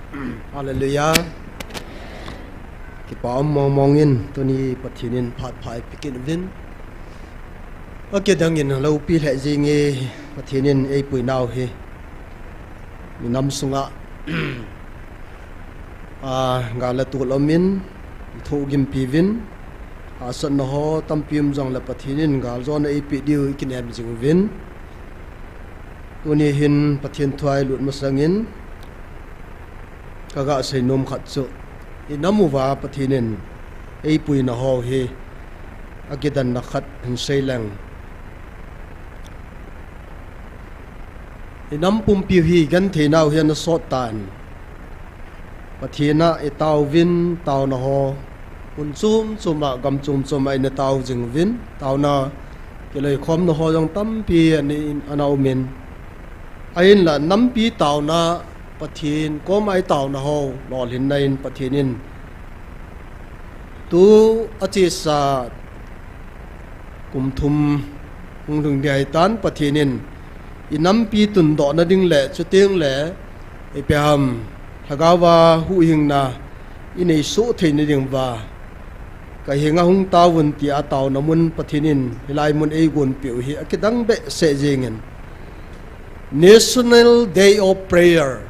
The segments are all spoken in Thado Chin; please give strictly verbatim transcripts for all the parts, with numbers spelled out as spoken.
Hallelujah. Kipa um mong mong in tuni Pathen in phat pha eipeh kit uvin. Akidang in loupi lheh jing e, Pathen in eipui nau hi. Minam sunga, a, gal le tol um in, ithoh gimpi uvin, hahsatna ho tampi um jongle Pathen in galjona eipeh diu ikinem jing uvin. Tuni hin Pathen thu a ilut masang in, kaga seinom khat chu, inam uva Pathen in eipuina ho hi akidanna khat hin sei leng. Inam pumpi hi genthei nau hi ana sot tan. Pathen a itao uvin, taona ho mun chom chom a, gam chom chom a ina tao jing uvin, taona kiloikhomna ho jong tampi ana, ana um in. Ahinla nampi taona, Pathen koma itaona ho lolhinna in Pathen in tu achesa kum thum hung lhung ding ahitan, Pathen in inampi tundohna ding le, chuteng le, ipi ham, lhagao a huhhingna inei soh theina ding uva, kahenga hung taovun tia taona mun Pathen in hilai mun eigonpeh u hi akidang behseh jeng in. National Day of Prayer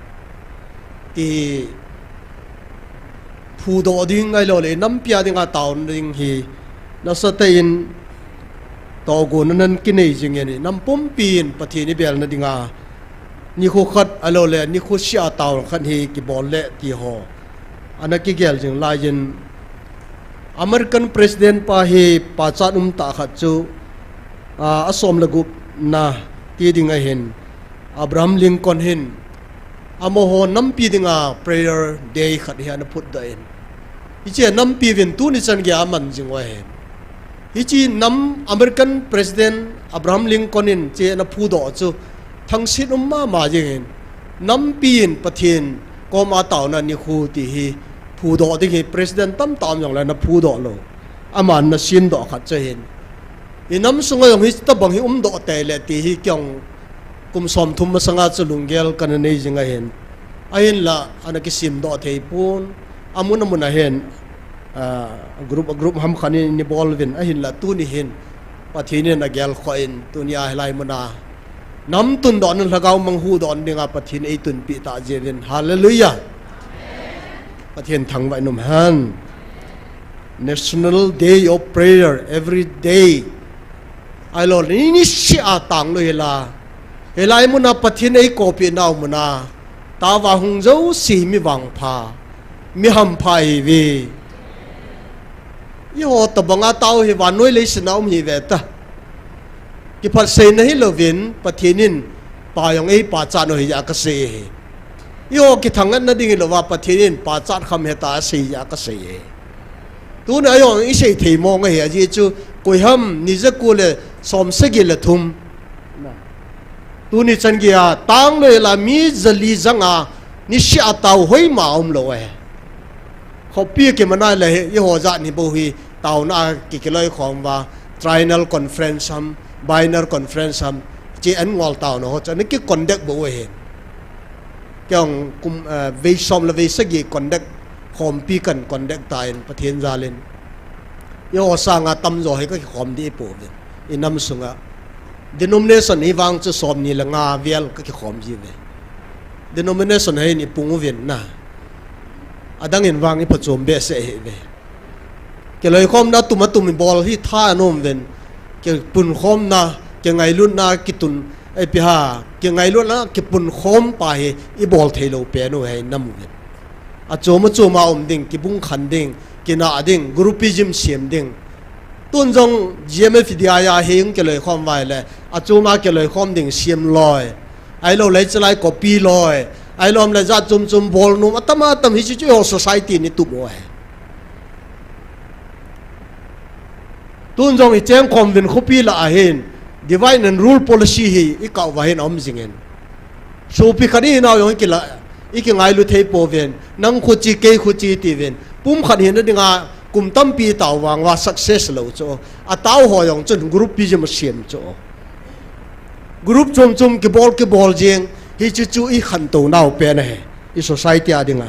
ti phudoh ding ahilou le, nampi a dinga taona ding hi nasatah in tohgon ana kinei jing in, nam pumpi in Pathen ibelna dinga nikho khat ahilou le, nikho seh a taona khat hi kibol le ti ho ana kigel jing lai in, American President pa hi pachat umtah khat chu, a, asom le gupna ti ding ahin, Abraham Lincoln hin, amaho nampi dinga prayer day khat hi ana phutdoh in. Hiche nampi uvin tuni chan geiya aman jing u ahin. Hiche nam American President Abraham Lincoln in hiche ana phudoh chu thangsit um mama jeng in. Nampi in Pathen koma taona nikho ti hi phudoh ding hi President tamtah um jongle ana phudoh lou. Aman ana semdoh khat chu ahin. Inam sunga jong hitabang hi umdoh tei le ti hi kei jong kum somthum masanga chu lunggel kana nei jing ahin. Ahinla ana kisemdoh thei pon. Amun amun a hin, a, group, a group hamkhat in ibol uvin, ahinla tuni hin Pathen in agelkhoh in, tuni a hilai mun a nam tundohna, lhagao mang huhdohna dinga Pathen eitunpeh tah jeh uvin. Hallelujah. Pathen thangvah in um hen. National Day of Prayer every day. Ahilou le, ni, niseh a tanglou hila, hilai mun a Pathen eikoupi nau mun a taova hung jouse mi vangpha, mi hampha ihiuve. Eiho tabanga tao hi vannoi leiset a um ihiuve ta. Kiphatseina hilouvin Pathen in pa jong eipachat u ahi jeh a kasei ahi. Eiho kithangatna ding hilouva Pathen in pachat kham hita asei jeh a kasei ahi. Tuna jong isei thei mong ahi, ajeh chu koiham ni jako le som sagi le thum. Tuni chan geiya tanglou hila mi jali janga niseh a tao hoima umlou ahi. Khopi kimana le eiho jat ni bou hi taona a ki, kiloikhom uva, triennial conference ham, biennial conference ham, hiche annual taona ho chu ana kiconduct bou ahi. Kei jong kum, eh, vei som le vei sagi conduct, khompi kaconduct tan Pathen jal in. Eiho sanga tamjo hi kakikhom deh pouvin. Inam sunga. Denomination hi vang chu somni le nga vel kakikhom jiuve. Denomination hi ni pung uvin na. Adang in vang iphachom behseh ihiuve. Kiloikhomna tum atum ibol hi tha anom uvin. Kipunkhomna, kingailutna, kitun, ipi ham, kingailutna, kipunkhom pa hi ibol theilou pen u ahi inam uvin. Achom achom a um ding, kibungkhan ding, kinah ding, groupism sem ding. Tun jong G M F D I a hung kiloikhom uva ahile, achom a kiloikhom ding sem loi. Ahilou le chalai copy loi. Ahilou le jat chom chom bol nom atam atam hi chu, chu eiho society in itup u ahi. Tun jong ichengkhom uvin khopi lah a hin, divide and rule policy hi ikah uva hin aum jing in. Sopi khat ihinau jong ikila, ikingailu thei pouvin, nang kho chi, kei kho chi tiuvin. Pumkhat hina dinga kum tampi itao vang uva success lou chu. Atao ho jong chun groupism asem chu. Group chom chom kibol kibol jing, hichu chu ikhantou nau pen ahi. i society a dinga.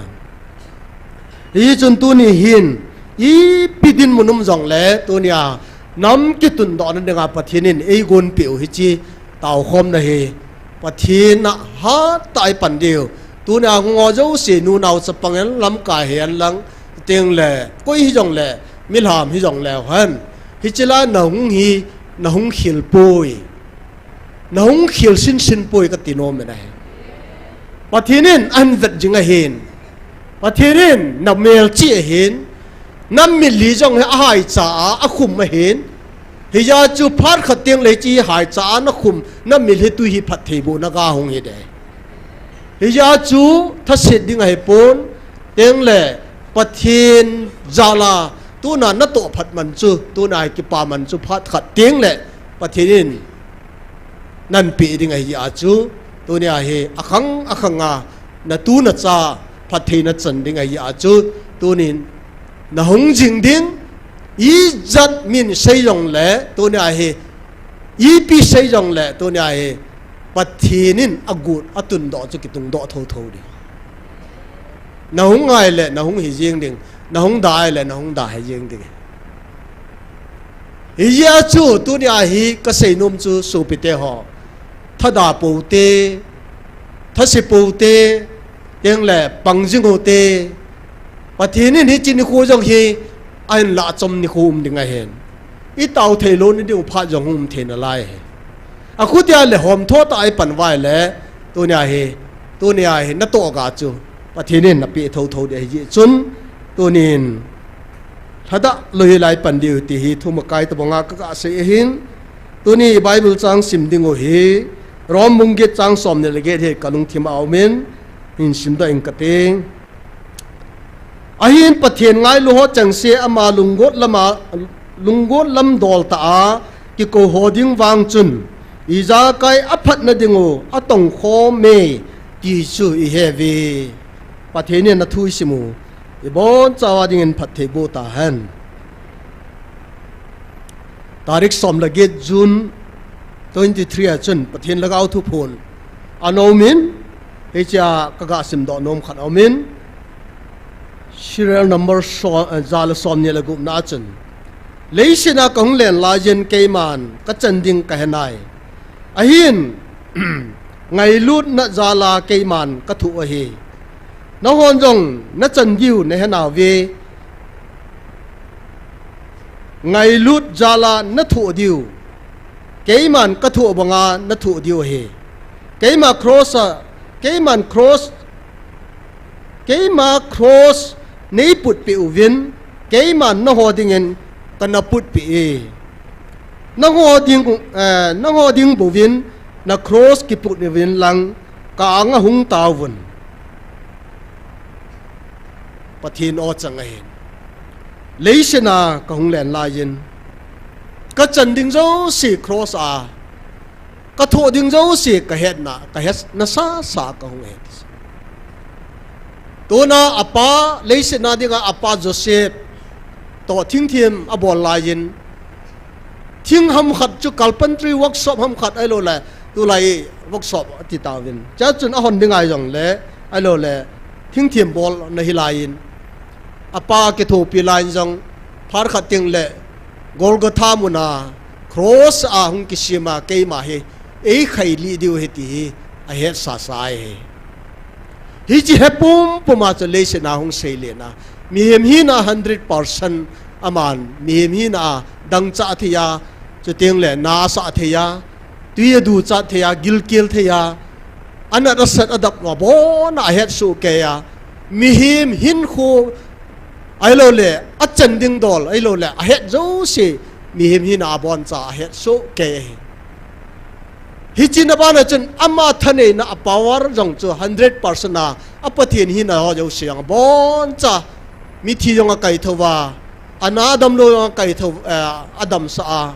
Hichun tuni hin, ipi dinmun um jongle, tunia, nam kitundohna dinga Pathen in eigon peh u hiche, taokhomna hi, Pathen a hattah a ipan diu. Tunia hung ho jouse, nu nao chapang hen, lamkai hen lang, tengle, koi hijongle, milham hijongle hen. Hiche lai nahung hi, nahung khel poi. Nahung khel sinsin poi kati nom in ahi. Pathen in ahin vet jing ahin. Pathen in namelchih ahin. Namilhi jong hi ahaicha a, akhum ahin. Hijeh chun phat khat tengle hiche haicha a nakhum, namilhi tui hi phattheibohna ga hung hiding. Hijeh chun thaset ding ahipon, tengle Pathen jal a, tuna natoh phat man chu, tuna kipa man chu phat khat tengle Pathen in nanpeh ding ahijeh chun, tunia hi akhang akhang a, natu nacha phattheina chan ding ahijeh chun, tunin nahung jing ding, ijat min sei jongle, tunia hi, ipi sei jongle, tunia hi, Pathen in agot, atundoh chu kitungdoh thotho ding. Nahung ngai le, nahung hi jeng ding, nahung da le, nahung da hi jeng ding. Hijeh chun, tunia hi kasei nom chu sopite ho, thada poute, thase poute, tengle pang jing ute, Pathen in hiche nikho jong hi, ahin lahchom nikho um ding ahin. Itao theilou na diu phat jong um thei nalai hi. Akhutia le homtho tah a ipan uva ahile, tunia hi, tunia hi natoh ga chu Pathen in napeh thotho ding ahijeh chun, tunin lhadah lou hel a ipan diu ti hi thumakai tobanga kaga sei ahin. Tuni Bible chang sim dingu hi, Rom bung get chang somni le get hi kalungthim a aumin, hin simdoh inge kati. Ahin Pathen ngailu ho chengse ama lunggot lam a, lunggot lam dol tah a kikou ho ding vang chun, ijakai aphatna dingu atongkhom e ti chu ihe uve. Pathen in athu isimu ibonchauva dingin phattheiboh tahen. Tarik som le get June twenty three a chun Pathen Lhagao thuphon ana umin, hichea kaga simdoh nom khat aumin, serial number so, eh, ja le somni le gupna a chun, Leiset a kahung len laiyin keiman kachan ding kahenai. Ahin, ngailutna jal a keiman kathoh ahi. Nanghon jong nachan diu nahenauve. Ngailut jal a nathoh diu, keiman kathoh banga nathoh diu ahi. Keima cross a, keiman cross, keima cross neiputpeh uvin, keiman nangho dingin kana putpeh e. Nangho ding, eh, nangho ding bouvin na cross kiput uvin lang, ka anga hung tauvun. Pathen o chang ahin. Leiset a kahung len laiyin, kachan ding jouse cross a, kathoh ding jouse kahetna, kahetna sasa kahung ahi. Tuna apa, leiset a dinga apa Joseph toh thingthem abol laiyin, thing hamkhat chu carpentry workshop hamkhat ahiloule, tulai workshop ati tauvin, chea chun ahon ding ahijongle, ahiloule, thingthem bolna hilaiyin, apa kithopi laiyin jong, phat khat tengle, Golgotha muna, cross a hung kisem a keima hi eikhailih diu ahi ti hi ahetsasa ahi. Hiche he pumpuma chu leiset a hung seiletna, mihem hina hundred percent aman mihem hina a dangchah thei a, chutengle nasah thei a, twi aduchat thei a, gilkel thei a, anat asat adap abona ahetsoh kei a, mihem hinkho ahiloule achan ding dol ahiloule ahet jouse, mihem hina aboncha ahetsoh kei ahi. Hiche na bana chun ama thaneina a power jong chu hundred percent a, a Pathen hina ho jouse jong aboncha, mithi jong akaithouva, ana damlou jong akaithou, eh, adamsah a,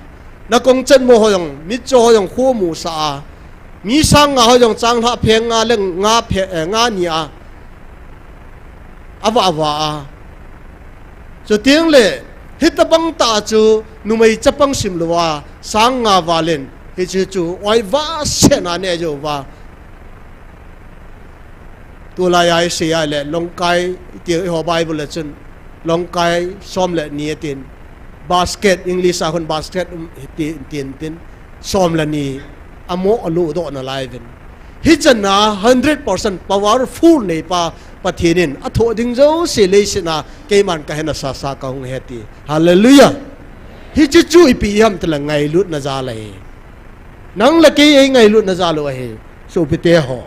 nakong chanmo ho jong, mitcho ho jong kho musah a, mi sang nga ho jong changlhah pheng nga le nga phe, eh, nga ni a, avah vah a. Chutengle, hitobang tah chu numei chapang simlouva sang nga val in, hiche chu oivah sena aneh jouva, Tulai a isei a le, longkai, iti, eiho Bible a chun, longkai som le ni atin, basket, English a khun basket, um, ti, tin, tin, som le ni, amo aludoh nalai uvin. Hichan a hundred percent powerful neipa Pathen in athoh ding jouse leiset a keiman kahe nasa sa kahung e ti. Hallelujah. Hiche chu ipi ham itile ngailutna jal ahi. Nang le kei eingailutna jal u ahi. Sopite ho.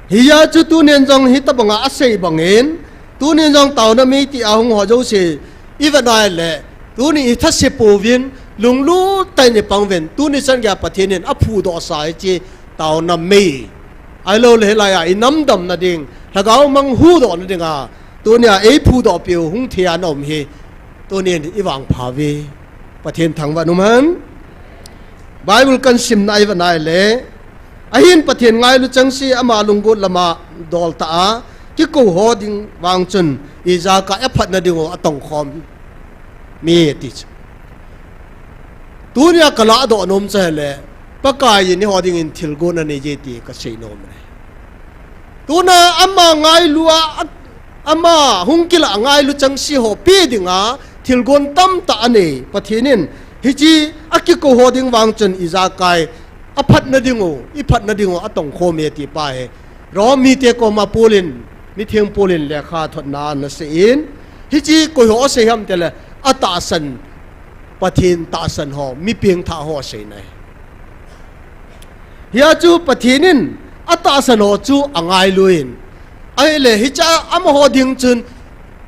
Hijeh chun tunin jong hitobanga asei bangin, tunin jong taona mei tia hung ho jouse, ivet nai le, tuni ithase pouvin, lunglut tah in ipang uvin, tuni chan geiya Pathen in aphudohsa hiche taona mei. Ahilou le hilai a inam damna ding, lhagao mang huhdohna dinga, tunia eiphudoh piu hung thei a na um hi, tunin ivangpha uve. Pathen thangvah in um hen. Bible kahin simna ivet nai le, ahin Pathen ngailu chengse ama lunggot lama dol tah a, kikou ho ding vang chun, ijakai aphatna diu atongkhom mi ati chu. Tunia kaladoh nom chu ahile, Pakai in eiho dingin thilgon anei e ti kasei nom e. Tuna ama ngailu a, ama hung kilah ngailu chengse ho pe dinga, thilgon tamtah anei, Pathen in, hiche akikou ho ding vang chun ijakai, aphatna diu, iphatna diu, atongkhom e ti pa hi. Rom mite koma Paul in, mitheng Paul in lekha thotna ana seiyin, hiche koi ho asei ham itile, atahsan, Pathen tahsan ho, mi pengthah ho aseina ahi. Hijeh chun Pathen in atahsan ho chu angailu in. Ahile hiche amaho ding chun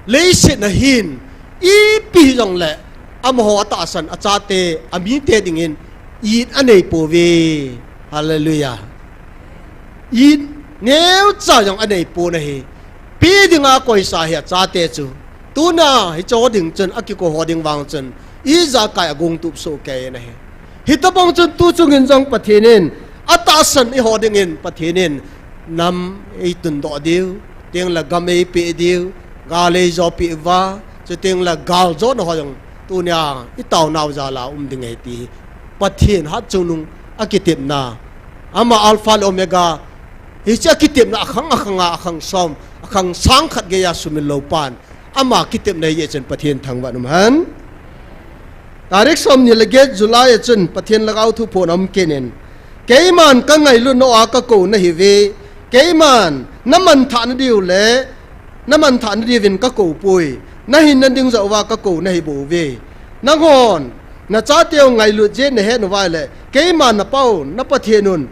leiset a hin ipi jongle amaho atahsan achate amite dingin it anei pouve. Hallelujah. It neocha jong anei pon ahi. Pe dinga koisa hi achate chu. Tuna hiche ho ding chun, akikou ho ding vang chun, ijakai agong tup soh kei in ahi. Hitobang chun tuchung in jong Pathen in, atahsan eiho dingin Pathen in, nam eitundoh diu, tengle gam eipeh diu, gal eijo peh uva, chutengle galjona ho jong, tunia itaonau jal a um ding ahi ti hi. Pathen hatchungnung akitepna, ama Alpha le Omega, hiche akitepna akhang akhang a, akhang som, akhang sang khat geiya sumil lou pan, ama kitepna hijeh chun Pathen thangvah in um hen. Tarik somni le get July a chun Pathen Lhagao thu phon aum kit in, keiman kangailut nau a kakou nahiuve, keiman namanthah nadiu le, namanthah nadiuvin kakou poi, nahinna ding joh uva kakou nahibouve. Nanghon nachateu ngailut jeh in nahet uva ahile, keiman napau, na Pathen un,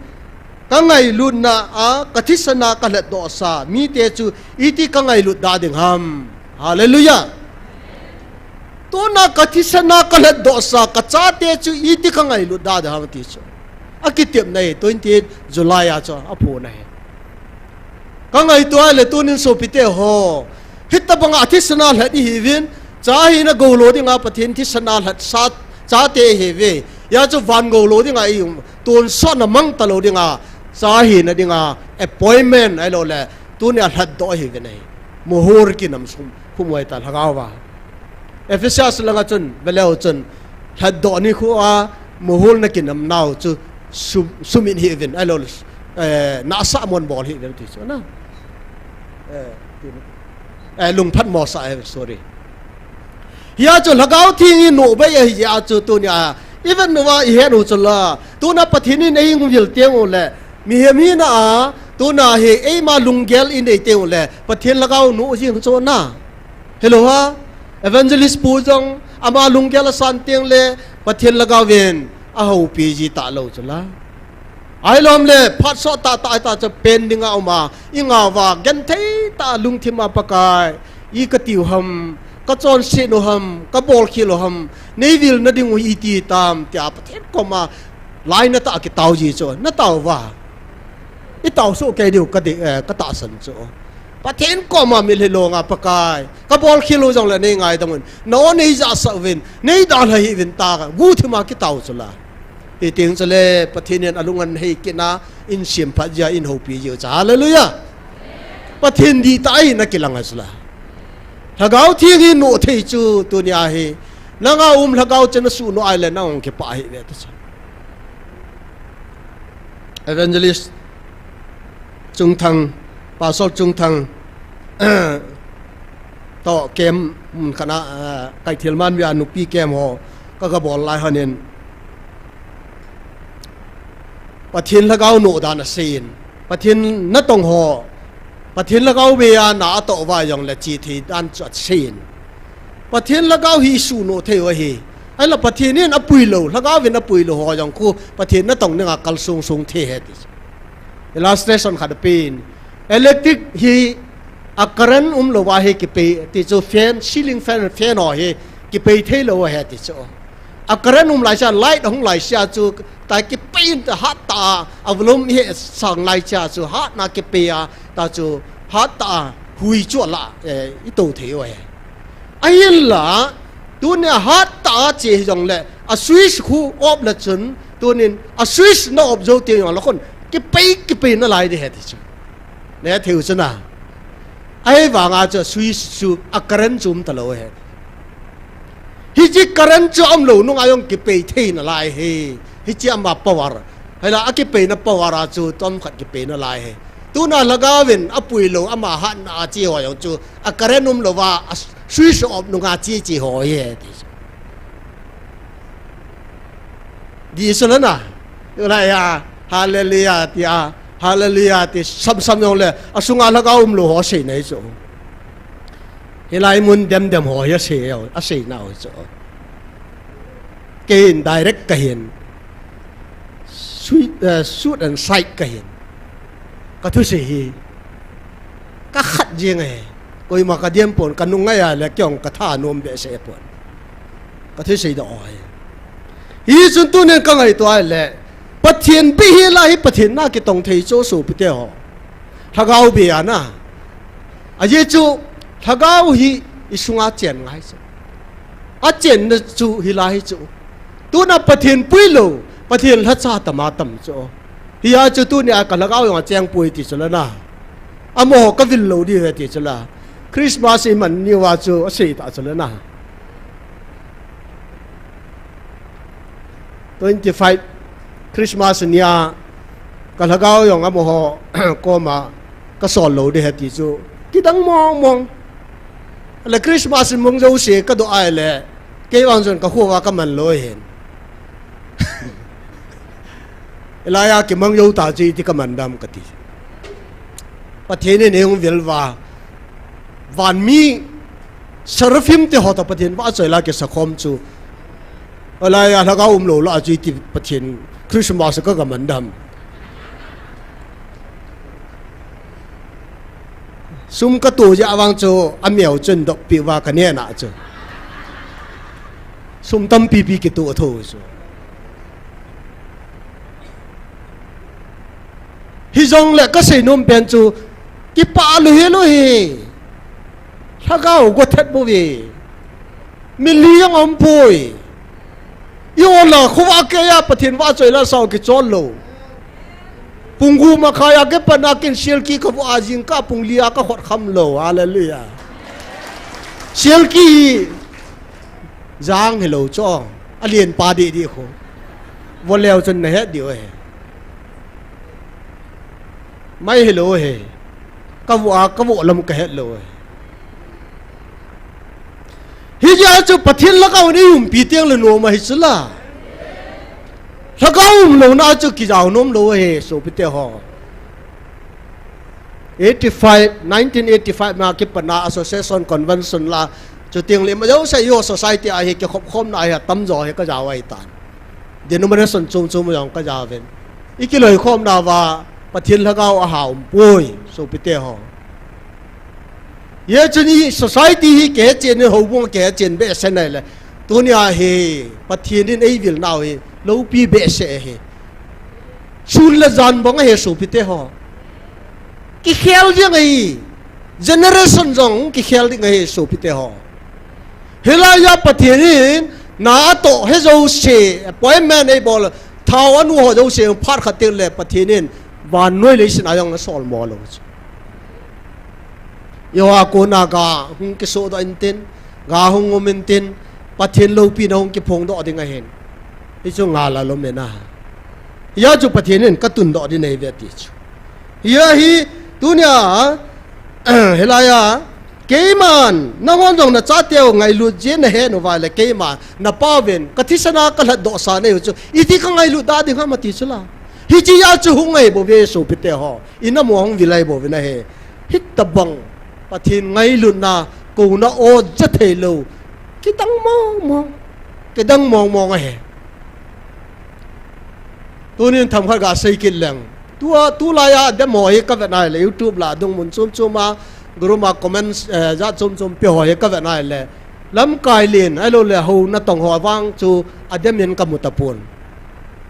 kangailutna a, kathisan a kalhatdohsa mite chu iti kangailut da ding ham. Hallelujah. Tuna kathisan a kalhatdohsa kachate chu iti kangailut da ding ham ti chu. Akitepna ahi, twenty-eight July a chu aphon ahi. Kangaito ahile tunin sopite ho, hitobanga thisan a lhat ihiuvin, cha hina gou lou dinga Pathen thisan a lhatsa chate ihiuve. Hijeh chun van gou lou dinga i um, tonsotna mang talou dinga, cha hina dinga appointment ahiloule, tunia lhatdoh ihiuvin ahi. Muhur kinam sum, khum uva ita lhagao va. Ephesus langa chun, veleu chun, lhatdoh nikho a, muhur nakinam nau chu, sum, sumit hih uvin, ahiloule, eh, nahsah mon bol hih uvin ti chu na. Eh, ti, eh, lungphat mosah, eh, sorry. Hijeh chun Lhagao Theng hi nohbei ahi jeh a chu tunia, ivet uva ihet u chula, tuna Pathen in eihung vil teng ule, mihem hina a, tuna hi eima lunggel inei teng ule, Pathen Lhagao noh jing chu na. Hello ha, Evangelist pu jong, ama lunggel asan tengle, Pathen Lhagao vin, ahoupi ji talou chula. Ahiloule, phat sot tah tah ahita chu pen dinga uma, ingauva, genthei tah lungthima Pakai, i katiu ham, kachonset u ham, kabolkhel u ham, neivilna dingu hi iti tam, tia Pathen koma, lainatah a kitao ji chu, natao uva. Itao soh kei diu ka di, eh, katahsan chu. Pathen koma mitlhi longa Pakai, kabolkhel u jongle neingaidam un, na-o neijahsah uvin, neidalha hih uvin tia, guhthima kitao chula. Hiteng chule Pathen in alung anhei kit na, in semphat jia, in houpi jiu chu. Hallelujah. Pathen dihtah ahina kilang a chula. Lhagao Theng hi noh thei chu tunia hi. Nanga um Lhagao chu nasuh noh ahile nang hung kipah hih ve ti chu. Evangelist Chungthang, Pastor Chungthang, to kem, um, khana, ah, kai thil man via nupi kem ho, ka ga bol lai hanin. Pathen lhagao no dan a sein. Pathen natong ho. Pathen lhagao ve a na a to va jong le chi thei dan chu a sein. Pathen lhagao hi su no thei u ahi. Ai la Pathen in a pui lo, lhagao vin a pui lo ho jong khu Pathen natong ninga kal sung sung thei he ti. Illustration khat pen. Electric hi a current um lo va hi kipei ti chu fan, ceiling fan, fan ho hi kipei thei lo he ti chu. A current um lai cha, light hung lai cha chu, ta kipei in ta hat ta, a volume hi sang lai cha chu, hat na kipei a, ta chu, hat ta, hui chu la, eh, i to thei u he. Ahin la, tunia hat ta che jong le, a switch khu off la chun, tunin, a switch na off jo te jong la khun, kipei, kipei na lai de he ti chu. Ne thei u chu na. Ahivanga chu, switch chu, a current chu um ta lo he. Hichi current chu um lo nunga jong kipei thei na lai he. Hichi ama power. Hela a kipei na power a chu tom khat kipei na lai he. Tuna lhagao vin a pui lo ama hat na a chi ho jong chu a current um lo va a switch off nunga chi chi ho he ti. Di su la na. Ula ya hallelujah ti a hallelujah ti sam sam jong le a sunga lhagao um lo ho sei nei chu. Hilai mun dem dem ho hi a sei, a sei nau chu. Kei in direct ka hin. Sweet, eh, shoot and sight ka hin. Ka thusei hi. Ka khat jing e. Koima ka diam pon, ka nung ngai a le kiong ka tha nom behseh pon. Ka thusei da o hi. Hichun tunin ka ngaito a le. Pathen bih hi la hi Pathen na kitong thei chu sopi te ho. Lhagao bih a na. Ajeh chu, lhagao hi i sunga chen ngai chu. A chenna chu hi la hi chu. Tuna Pathen pui lo, Pathen lhacha tam a tam chu. Hia chu tunia ka lhagao jong a cheng pui ti chu la na. Amaho ka vil lo di ve ti chu la. Christmas i man ni va chu a sei ta chu la na. Twenty five Christmas nia ka lhagao jong amaho koma ka sol lo di he ti chu kidang mong mong. Le Christmas mong jo se ka do ai le kei vang jon ka khuwa ka man lo hin. Elaya ki mang jo ta chi ti ka man dam ka ti. Pathen in ei hung vil va. Van mi Seraphim te ho ta Pathen va choi la kisa khom chu. Alai a lhagao um lo la chu ti Pathen Christmas ka ga man dam. Sum ka tu ja vang chu a miau chun dok pi va ka ne na chu. Sum tam pi pi ki tu tho chu. Hi jong le ka sei nom pen chu, kipa lu hi lu hi. Lhagao go that bu ve. Mi li jong om pui. I o la khuwa ke ya Pathen va choi la sao ki chol lo. Pung gu ma kha ya ke pa na kin sial ki ka vu a jing ka pung li a ka khot kham lo. Hallelujah. Sial ki jang hi lo cho. A lien pa di di khu. Vo leo chun na het di o he. Mai hi lo he. Ka vu a, ka vu lam ka het lo he. Hi ja chu Pathen lhagao ni um pi tiang le nom a hi chu la. Lhagao um lo na chu ki jao nom lo he, sopi te ho. Eighty five, nineteen eighty five ma ki pana association convention la. Chu tiang le ma jo sa yo society a hi ki khop khom na hi a tam jo hi ka jao ai tan. Denomination chom chom jong ka javen. I kiloi khom na va Pathen lhagao a ha um poi, sopi te ho. Ye chu ni society hi ke chen ni ho bung ke chen be se nai le. Tunia hi Pathen in ei vil nau hi lo pi be se hi. Sun le jan bang he sopi te ho. Ki khel jeng hi. Generation jong ki khel ding hi sopi te ho. Hilai a Pathen in na a to he jo se appointment ei bol thao anu ho jo se phat khat teng le Pathen in van noi le sin a jong na sol mo lo. Yo a ko na ga hung ki so do in tin ga hung um in tin Pathen lo pi na hung ki phong do ding a hin. I chu nga la lo me na. Ya chu Pathen in ka tun do din ei ve ti chu. Hia hi, tunia, hilaiya, keiman, nahon jong nachateu ngailut jeh nahet uva le keiman, napauvin, kathisana kalhatdoh sa nei u chu, iti kangailut da ding ham ati chula. Hichea chu hung ahi bouve sopite ho, inamo hung vil ahi bouvin ahi. Hitobang, Pathen ngailutna, kouna o ja theilou, kidang mong mong, kidang mong mong ahi. Tunin themkhat gasei kit leng. Tua, tulaiya adem ho hi kavet nai le, YouTube lah adung mun chom chom a, group a comments, eh, jat chom chom pe ho hi kavet nai le. Lamkai len, ahilou le hou natong ho vang chu adem in kamu tapon.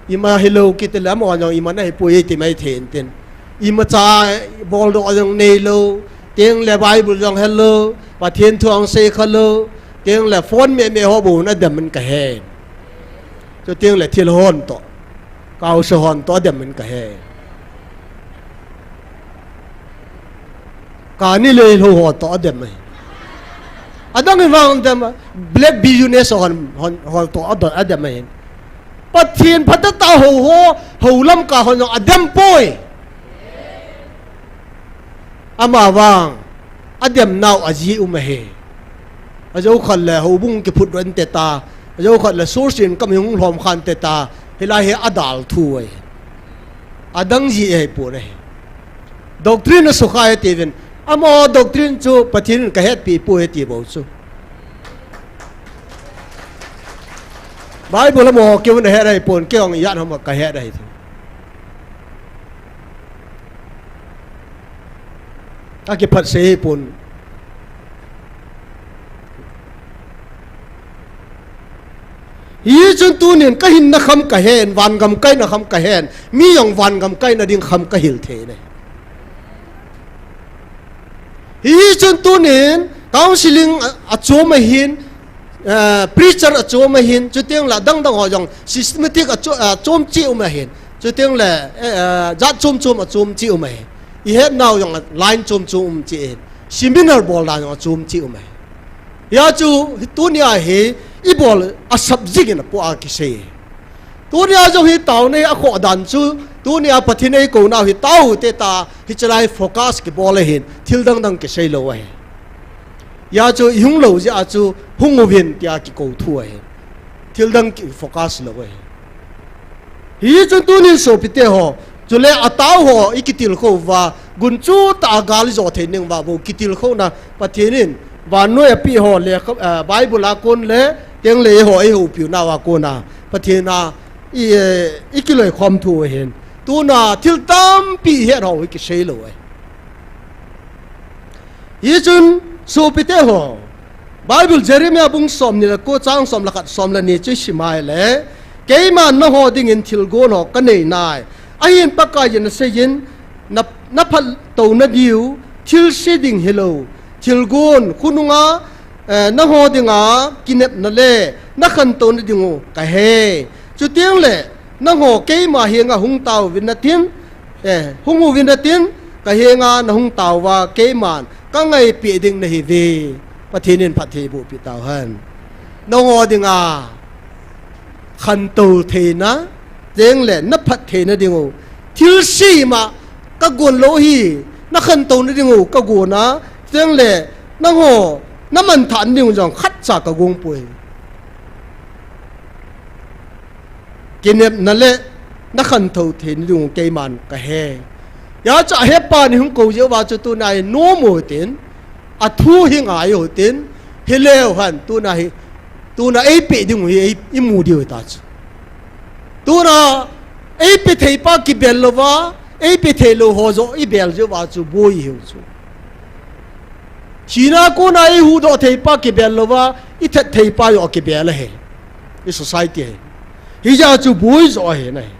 Ima hilou kiti le, amaho jong ima nahipoi ti mai thei intin. Imacha boldoh jong neilou, tengle Bible jong helou, Pathen thu jong sei khalou, tengle phone meh meh ho bou adem in kahe. Chutengle thil hon toh, kaosa hon toh adem in kahe. Kani le lou ho toh adem ahi. Adang in vang dem, black business hon, hon, ho toh adem, adem ahi. Pathen phatah tah hou ho, hou Lamka hon jong adem poi. Ama vang, adem nau ajeh um ahi. Ajou khat le houbung kiphut ron te ta, ajou khat le source in kam hung lhom khan te ta, hilai hi adal thu ahi. Adang jeh ahipon ahi. Doctrine asukhai atiuvin, amaho doctrine chu Pathen in kahetpi poi ati bou chu. Bible amaho keihon ahet ahipon, kei jong ijat ham kahet ahi. Akiphat sei ahipon. Hichun tunin kahinna kham kahen, vangam kaina kham kahen, mi jong vangam kaina ding kham kahil thei ahi. Hichun tunin counseling a, achom ahin, eh, preacher achom ahin, chutengle adang dang ho jong systematic acho-, achom cheh um ahin. Chutengle, eh, eh, jat chom chom achom cheh um ahi. Ihet nau jong line chom chom um cheh ahin. Seminar bol dan jong achom cheh um ahi. Hia chu, tunia hi, ibol asap jing in apoh a kisei. Tunia jong hi taona hi akhoh dan chu, tunia Pathen in eikounau hi tao te ta, hichelai focus kibol ahin, thil dang dang kisei lou ahi. Hia chu ihung lou jeh a chu hung uvin tia kikou thu ahi. Thil dang ki focus lou ahi. Hichun tunin sopite ho, chule atao ho ikitilkhou uva, gunchu tah a gal ijo thei ding uva bou kitilkhouna Pathen in vannoi a pi ho le, eh, Bible a kon le, tengle eiho, eihoupiu nau a kona Pathen a i, eh, ikiloikhom thu ahin. Tuna thil tampi ihet ho hi kisei lou ahi. Hichun sopite ho, Bible Jeremiah bung somni le ko chang som le khat som le ni chu isim a ahile, keiman nangho dingin thilgon ho kanei nai. Ahin Pakaiyin aseiyin, na, naphattouna diu, thilse ding hilou, thilgon, khonunga, eh, nangho dinga kinepna le nakhantouna dingu kahe. Chutengle, nangho keima henga hung taovin natin, eh, hung uvin natin, kahenga nahung taouva keiman kangaipeh ding nahiuve. Pathen in phattheiboh peh tauhen. Nangho dinga khantou theina, tengle naphat theina dingu, thilse ima kagon lou hi, nakhantouna dingu kagona, tengle nangho namanthahna dingu jong khatcha kagong poi. Kinepna le nakhantou theina dingu keiman kahe. Hia chu ahepa ni hung kou jeh uva chu tuna hi nom u hitin, athu hi ngai u hitin, hileu hen tuna hi, tuna eipeh dingu hi ei, imu diu hita chu. Tuna eipe theipa kibel louva, eipe theilou ho joh ibel jeh uva chu boi ihiu chu. Thina kona eihuhdoh theipa kibel louva, ithat theipa joh kibel ahi. I society hi. Hijeh a chu boi joh ahi nahi.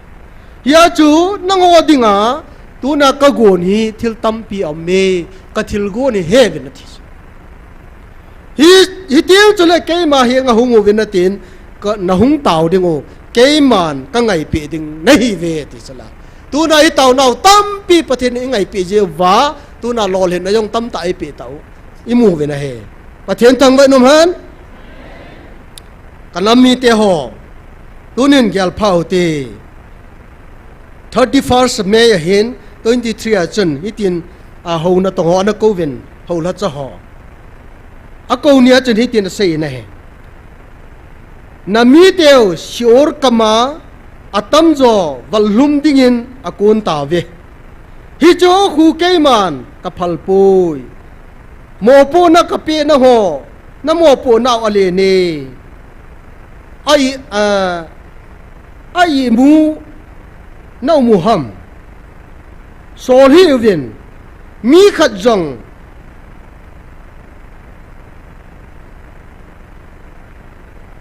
Hia chu nangho dinga, tuna kagon hi thil tampi aume, kathilgon hi heuvin ati chu. Hi, hiteng chule keima henga hung uvin natin, ka, nahung tao dingu, keiman kangaipeh ding nahiuve ati chula. Tuna itaonau tampi Pathen in eingaipeh jeh uva, tuna lolhinna jong tamtah eipeh tau, imu uvin ahi. Pathen thangvah in umhen. Kanam mite ho, tunin gelpha ute. Thirty-first May ahin, twenty-three a chun hitin, a, houna tong ho ana kouvin, houlhacha ho. Akou nia chun hitin asei in ahi. Namiteu Sheol kama atamjo vallum dingin akon tauve. Hichu khu keiman kaphalpoi. Mopohna kapeh nangho, namopohnau alen e. Ai, a, ai mu, na umu ham. Sol hih uvin, mi khat jong,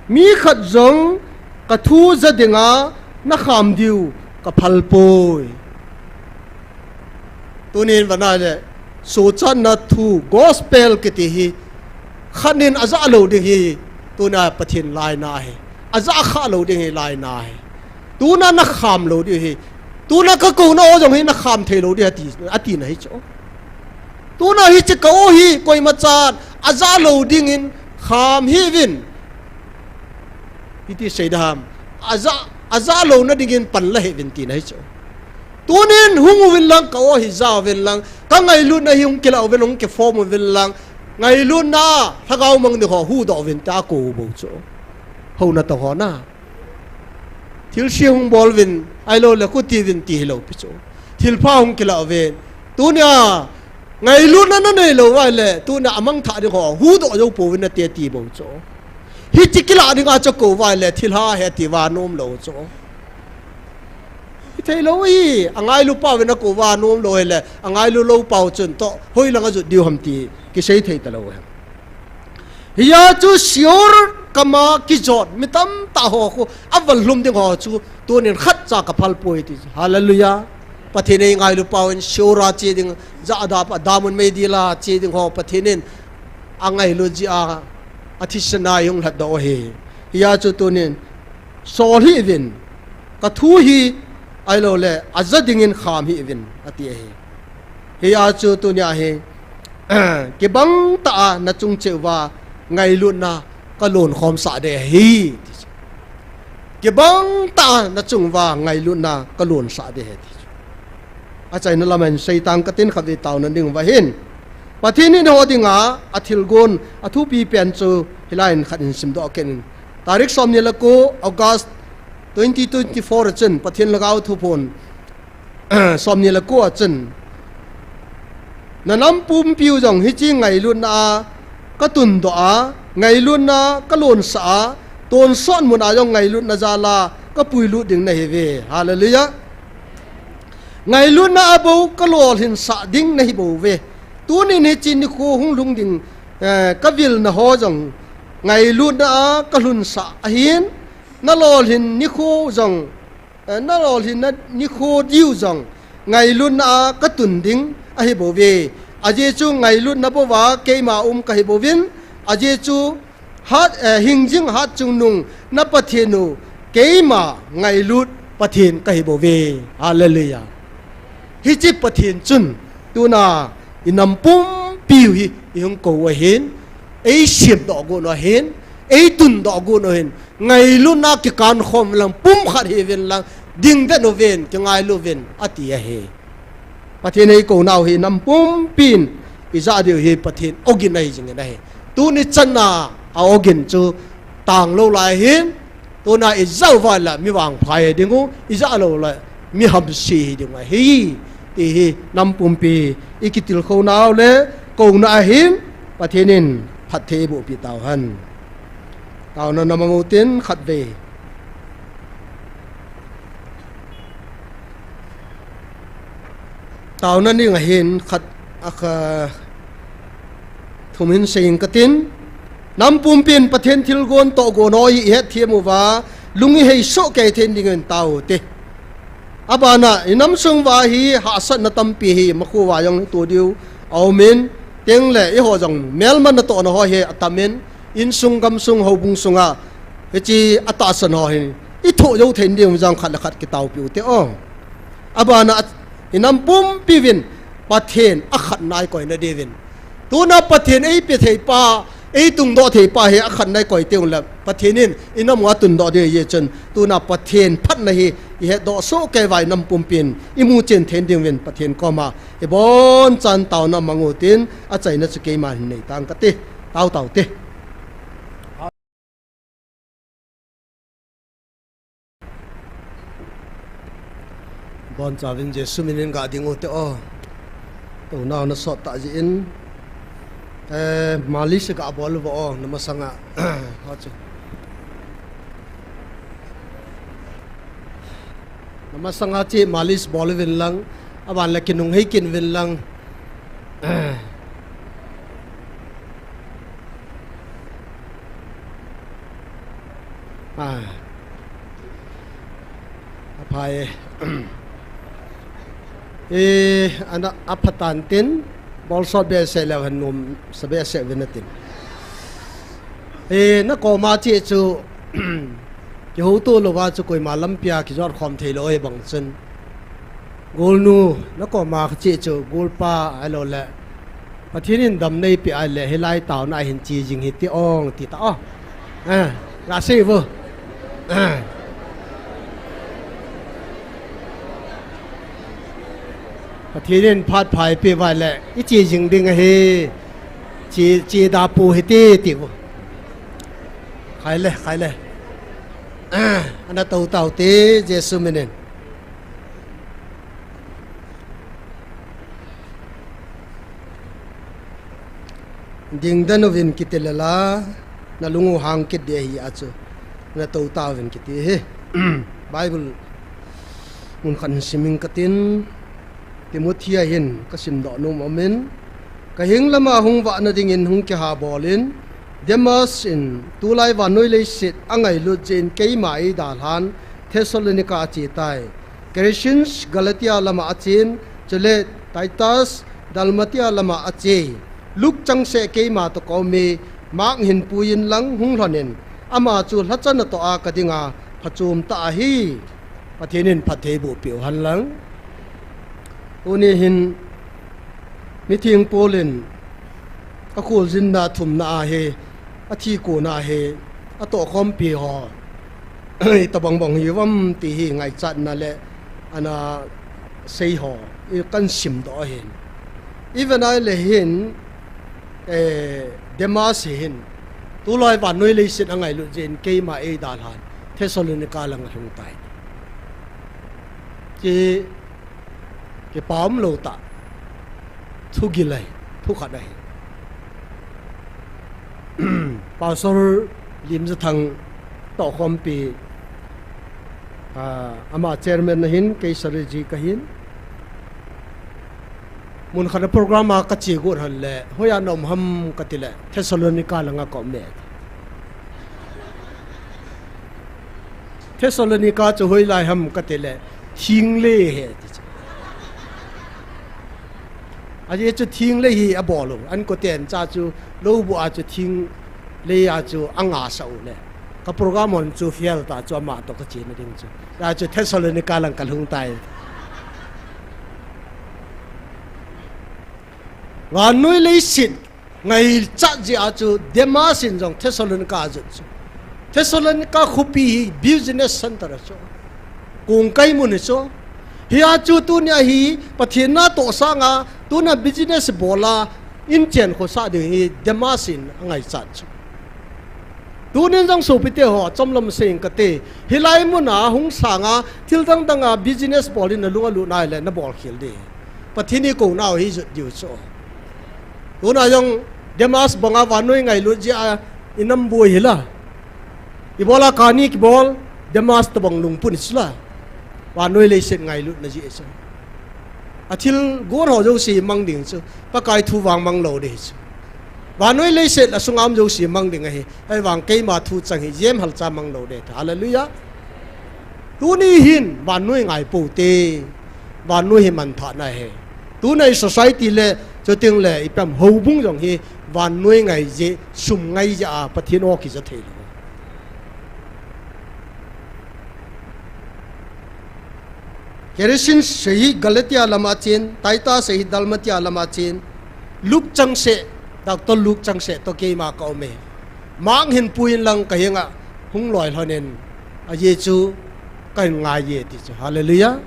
mi khat jong kathu ja dinga nakham diu kaphalpoi. Tunin vana le, suhchatna thu gospel kiti hi, khat nin ajah lou ding hi, tuna Pathen laina hi, ajah kha lou ding hi laina hi. Tuna nakham lou ding hi, tuna kakouna ho jong hi nakham thei lou ding ati, atina hichu. Tuna hiche kou hi, koimachan, ajah lou dingin, kham hih uvin. Hiti seidam, ajah, ajah louna dingin pan la hih uvin tina hichu. Tunin hung uvin lang, kou hi ja uvin lang, kangailutna hi hung kilah uvin, hung kiform uvin lang, ngailutna, lhagao mang ding ho, huhdoh uvin tia kou bou chu. Houna tong ho na. Thilse hung bol uvin, ahilou le khuti uvin ti hilou pi chu. Thilpha hung kilah uvin. Tunia, ngailutna nanei lou uva ahile, tunia amang thah ding ho, huhdoh jou pouvin nate ti bou chu. Hiche kilah dinga chu kou uva ahile, thilha hi ati uva nom lou chu. Hithei lou hi, angailu pau vin akou uva nom lou hile, angailu lou pau chun toh, hoilang ajot diu ham ti, kisei thei talou hi. Hia chu Sheol kama kijot, mi tamtah ho khu, avallum ding ho chu, tunin khatcha kaphalpoi ti. Hallelujah. Pathen in ngailu pau in Sheol a che ding, jahda pa, damun meidil a che ding ho, Pathen in angailu jia, athisan a hung lhatdoh u ahi. Hia chu tunin, sol hih uvin, kathu hi, ahilou le, aja dingin kham hih uvin, ati ahi. Hia chu tunia hi, kibang tah a nachung cheh uva, ngailutna kalon khomsah ding ahi, ti chu. Kibang tah a nachung uva, ngailutna kalonsah ding ahi, ti chu. Achaina lam a hin seitang katin khatvei taona ding uva hin. Pathen in eiho dinga, athilgon, athupi pen chu, hilai in khat in simdoh kit in. Tarik somni le ko, August twenty twenty-four a chun, Pathen Lhagao Thuphon, somni le ko a chun, nanam pumpiu jong hiche ngailutna a katundoh a, ngailutna kalonsah a, tonsot mun a jong ngailutna jal a kapuilut ding nahiuve. Hallelujah. Ngailutna a bou kalolhinsah ding nahibouve. Tunin hiche nikho hung lhung ding, eh, kavilna ho jong ngailutna a kalhunsah ahin, nalolhin nikho jong, eh, nalolhinna nikho diu jong ngailutna a katun ding ahibouve. Ajeh chu ngailutna bouva keima um kahibouvin, ajeh chu hat, eh, hingjing hatchungnung na Pathen u, keima ngailut Pathen kahibouve. Hallelujah. Hiche Pathen chun, tuna inam pumpiu hi ihung kou u ahin, eisemdoh got u ahin, eitundoh got u ahin, ngailutna kikan khom lang, pumkhat hih uvin lang, dingdet uvin, kingailu uvin, ati ahi. Pathen eikounau hi nam pumpin ijah diu hi Pathen ogin ahi jingin ahi. Tuni channa a ogin chu tanglou lai ahin, tuna ijah uva le mi vangpha hi dingu, ijah lou le mi hamse hi dingu ahi, ti hi nam pumpi ikitilkhounau le kouna ahin, Pathen in phatthei eibohpi tauhen. Taona na mang utin khatvei. Taona ning ahin khat a kha thum hin seiyin katin. Nam pumpin Pathen thilgon tohgon ho hi ihetthem uva, lung iheisoh kei thei dingin taute. Abana, inam sung uva hi hahsatna tampi hi, imakho uva jong hito diu aumin, tengle eiho jong melma natohna ho hi atamin, insung, gamsung, houbung sunga, hiche atahsan ho hi, ithoh jou thei diu jong khat le khat kitaopiu te o. Abana, inam pumpiuvin, Pathen akhatna ikoi nadiuvin. Tuna Pathen eipe theipa, eitungdoh theipa hi akhatna ikoi tengule, Pathen in inam u atundoh diu ahi chun, tuna Pathen phatna hi ihetdoh soh kei uva inam pumpin imu chen thei ding uvin Pathen koma ibon chan taona mang utin, achaina chu keiman hin nei tang kate. Tao tao te. Bonchauvin Jesu minin ga ding ute o. Tounau nasot tah jeh in. Eh, malis ga bol uvo o, namasanga. Ho chu. Namasanga chi malis bol uvin lang, aban le kinung hei kit uvin lang. Ah. Aphai. Eh, ana, apha tan tin, bolsot behseh leu hen nom sa behseh uvin atin. Eh, nakoma chi chu, kihouto louva chu koima lampia kijot khom thei lou ahi bang chun. Golnu, nakoma kache chu, golpa, ahilou le. Pathen in dam neipeh ahile, hilai taona a hin che jing hite ong, ti ta o. Eh, ga sei vo. Eh. Pathen in phat pha eipeh uva le, iche jing ding ahi. Che, che da pou hite, ti vo. Khai le, khai le. Eh, ana tou tao te, Jesu minin. Dingdan uvin kiti le la, nalung u hang kit ding ahi a chu, natou tauvin kiti ahi. Bible mun khat hin sim ing katin, Timothy a hin kasimdoh nom umin, kahing lama hung vahna dingin hung kiha bol in, Demas in tulai vannoi leiset angailut jeh in keima eidalhan Thessalonica ache tai. Crescens Galatia lama achen, chule Titus Dalmatia lama ache. Luke changseh keima toh kaum e, Mark hin puiyin lang hung lhonin, ama chu lhacha natoh a kadinga phachom tah ahi. Pathen in phattheiboh peh u hen lang. Tuni hin mitheng Paul in akholjinna thumna a hi, athi kona hi, atohkhompi ho, itobang bang hiuvam ti hi ngaichatna le ana sei ho, i kahin simdoh ahin. Iven ahile hin, eh, Demas hi hin, tulai vannoi leiset angailut jeh in keima eidalhan Thessalonica lang alhung tai. Ki, kipa umlou tah. Thugil ahi, thukhat ahi. Pastor Limjathang tohkhompi, ah, ama chairman ahin, kei secretary kahin. Mun khat a program a kache got hen le, hoiya naum ham katile, Thessalonica langa kaum e. Thessalonica chu hoilai ham katile, thinglei ahi ti chu. Ajeh chu thinglei hi abol u, an koten cha chu, lou bu a chu thinglei a chu angasah u le. Ka program hon chu fail ta chu ama toh kachena ding chu. Hia chu Thessalonica lang kalhung tai. Vannoi leiset ngaichat jeh a chu Demas in jong Thessalonica ajot chu. Thessalonica khopi hi business center ahi chu. Kongkai mun ahi chu. Hia chu tunia hi Pathen natoh sanga tuna business bol a inchen khosah ding hi Demas in angaichat chu. Tunin jong sopite ho, chomlam sei ing kate. Hilai muna hung sanga thil dang danga business bol in nalung alut nai le nabol khel ding. Pathen in kouna u hi jot diu chu. Tuna jong Demas banga vannoi ngailut jeh a inam boi hila. Ibola kani kibol, Demas tobang lungput hichu la. Vannoi leiset ngailutna jeh chu. Athil gon ho jouse mang ding chu. Pakai thu vang mang lou ding chu. Vannoi leiset a sunga um jouse mang ding ahi. Ahivang keima thu chang hi jem halcha mang lou ding. Hallelujah. Tuni hin vannoi ngai pou te. Vannoi hi manthahna ahi. Tuna i society le, chuteng le, ipi ham houbung jong hi vannoi ngai jeh, sum ngai jeh a, Pathen o kija thei lou. Crescens hi Galatia lama achen, Titus hi Dalmatia lama achen, Luke changseh, Doctor Luke changseh toh keima kaum e. Mark hin puiyin lang kahenga hung loi lhonin, ajeh chu Kahin ngai e ti chu. Hallelujah.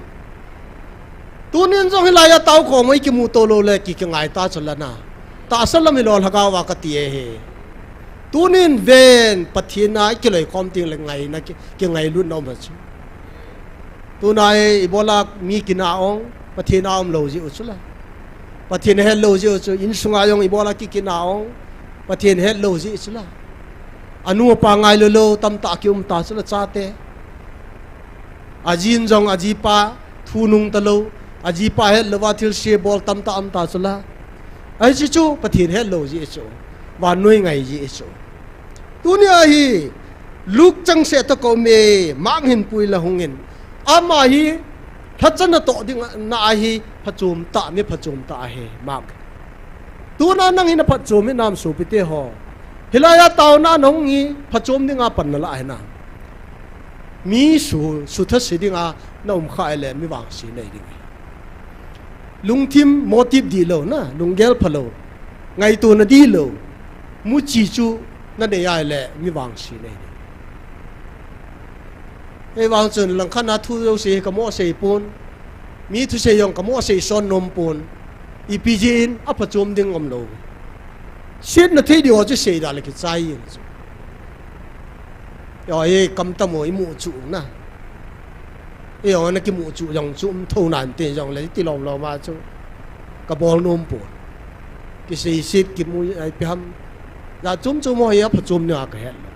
Tunin jong hilai a tao khom ei kimu to lou le ki, kingai ta chu la na. Tahsa lam hi lou lhagao a kati e he. Tunin ven Pathen a i kiloi khom ting le ngaina ki, kingailutna um chu. Tuna e ibola mi kina ong, Pathen a um lou ji u chu la. Pathen het lou ji u chu, insunga jong ibola ki kina ong, Pathen het lou ji u chu la. Anu apa ngailu lou, tamtah ki um ta chu la chate. Ajin jong ajipa thu nung ta lou, ajipa het louva thilse bol tamtah um ta chu la. Ahi chu chu Pathen het lou ji chu. Vannoi ngai ji chu. Tuni a hi Luke chang se ta ko me, Mark hin pui la hung in. Ama hi lhachana toh ding na ahi phachom tah, mi phachom tah ahi Mark. Tuna nang hin a phachom hi nam sopi te ho. Hilai a taona nong hi phachom dinga pan na la ahi na. Mi su, sutha si dinga na um kha le mi vangse nei ding. Lungthim motive di lou na, lunggel pha lou. Ngaito na di lou. Muchi chu na nei ai le mi vangse nei ding. Ei vang chun langkhat na thu jouse ka mo sei pon. Mi thusei jong ka mo sei son nom pon. Ipi jeh in a phachom ding um lou. Siet na thei di ho chu sei da le kichai in chu. Yo, ei kam tamo i mu chu na. Ei yo na ki mu chu jong chu um tho nan te jong le ti lom lom a chu. Ka bol nom pon. Kisei sit kimu ai pi ham. Ja chum chum ho hi a phachom ni a ka het lou.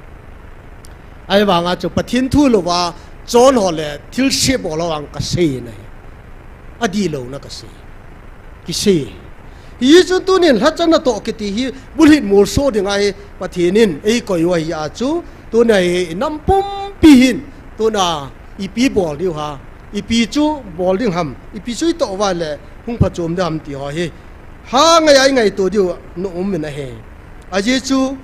Ahi vanga chu Pathen thu louva chon ho le thilse bol ho ang ka sei na hi. A di lou na ka sei. Kisei. Hi chu tunin lhachana toh kiti hi bulhit molso ding ahi Pathen in ei koi u ahi a chu tuna hi nam pumpi hin tuna ipi bol diu ha. Ipi chu bol ding ham. Ipi chu i toh uva le hung phachom ding ham ti ho hi. Ha ngai ai ngaito diu na um in ahi. Ajeh chu,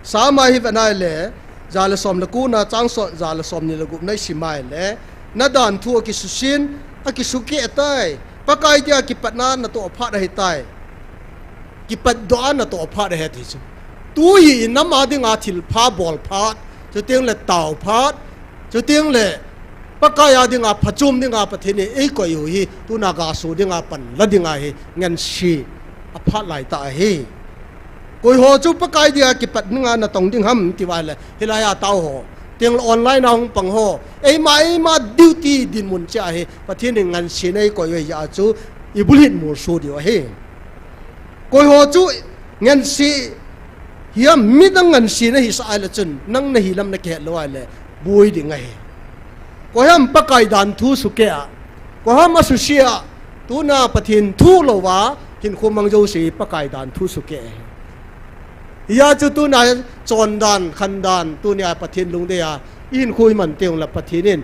Psalm a hi vet nai le, ja le som le ko na chang som, ja le som ni le gup na i sim ai le, na dan thu a kisusen, a kisukeh tai. Pakai dia kipatna na toh phat ahi tai. Kipatdoh a na toh phat ahi ti chu. Tu hi i nam a dinga thilpha bol phat, chuteng le tao phat, chuteng le Pakai a dinga phachom dinga Pathen in ei koi u hi, tuna gaso dinga pan la dinga hi, ngansi a phat lai ta ahi. Koi ho chu Pakai dia kipat dinga na tong ding ham ti uva le, hilai a tao ho. Teng le online a hung pang ho. Eima, eima duty dinmun che ahi, Pathen in ngansi nei koi u ahi a chu, i bulhit molso diu ahi. Koi ho chu ngansi hiam midang ngansi na hi sa ai le chun, nang na hi lam na kihet lou ai le, boi ding ahi. Koi ham Pakai dan thu sukeh a, koi ham a suse a, tuna Pathen thu louva, hinkho mang jouse Pakai dan thu sukeh ahi. Hia chu tuna chon dan, khan dan, tunia Pathen lungdei a, i hinkho i man teng le Pathen in,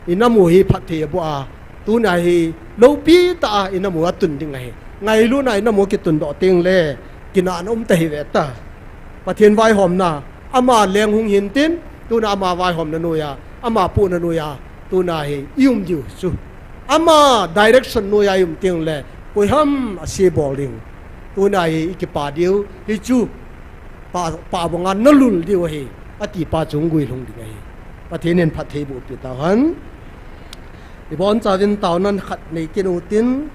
i nam u hi phatthei a boh a, tuna hi loupi tah a i nam u a tun ding ahi. Ngailutna i nam u kitundoh teng le, kinahna um ta hi ve ta. Pathen vaihomna, ama leng hung hin tin, tuna ama vaihomna noiya, ama pohna noiya, tuna hi i um diu chu. Ama direction noiya i um teng le, koi ham a se bol ding. Tuna hi i kipa diu, hi chu, pa, pa banga na lul diu ahi, a ti pa chu hung guilhung ding ahi. Pathen in phatthei boh pi tau hen. I bonchauvin taona khat nei kit u tin,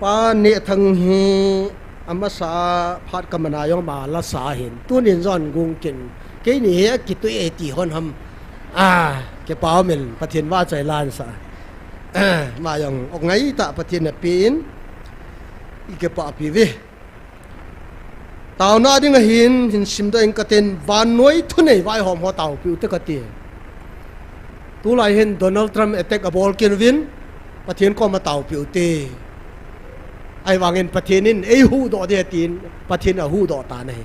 Pa Nehthang hi amasa a phat ka man a jong ama la sa hin. Tunin jong gung kin. Keini hi a kitui e ti hon ham. A, kipa um in Pathen vahchoi lan sa. Ama jong ok ngai tah Pathen in ape in. I kipa pi ve. Taona ding ahin, hin simdoh ing katin, vannoi thunei vaihom ho taopiu te kati. Tulai hin Donald Trump attack abol kit uvin, Pathen koma taopiu te. Ahivangin Pathen in eihuhdoh ding atin, Pathen in ahuhdoh tan ahi.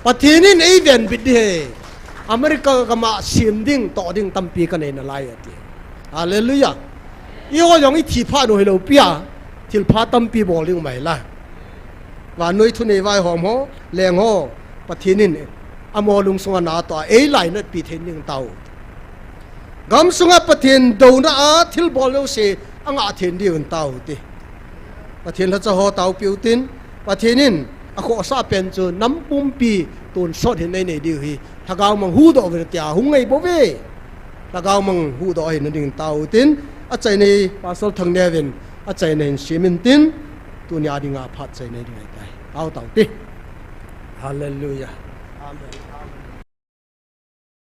Pathen in eivenbit ding ahi. America gam a sem ding, toh ding tampi kanei nalai ati. Hallelujah. Eiho jong ithi phat u hilou pi a, thilpha tampi bol ding um ahi la. Vannoi thunei vaihom ho, leng ho, Pathen in amaho lungsunga natoh a eilainatpi thei ding tao. Gamsunga Pathen douna a thilbol jouse angah thei diu in tao ti. Pathen lhacha ho taopiu tin, Pathen in Akhohsah pen chu nam pumpi tonsot hin einei diu hi. Lhagao mang huhdoh uvin tia hung ngai bouve. Lhagao mang huhdoh ahina dingin tao utin, achaina hi Pastor Thangneo vin achaina hin semin tin, tunia dinga phat chaina ding ahitai. Tao tao te. Hallelujah. Amen.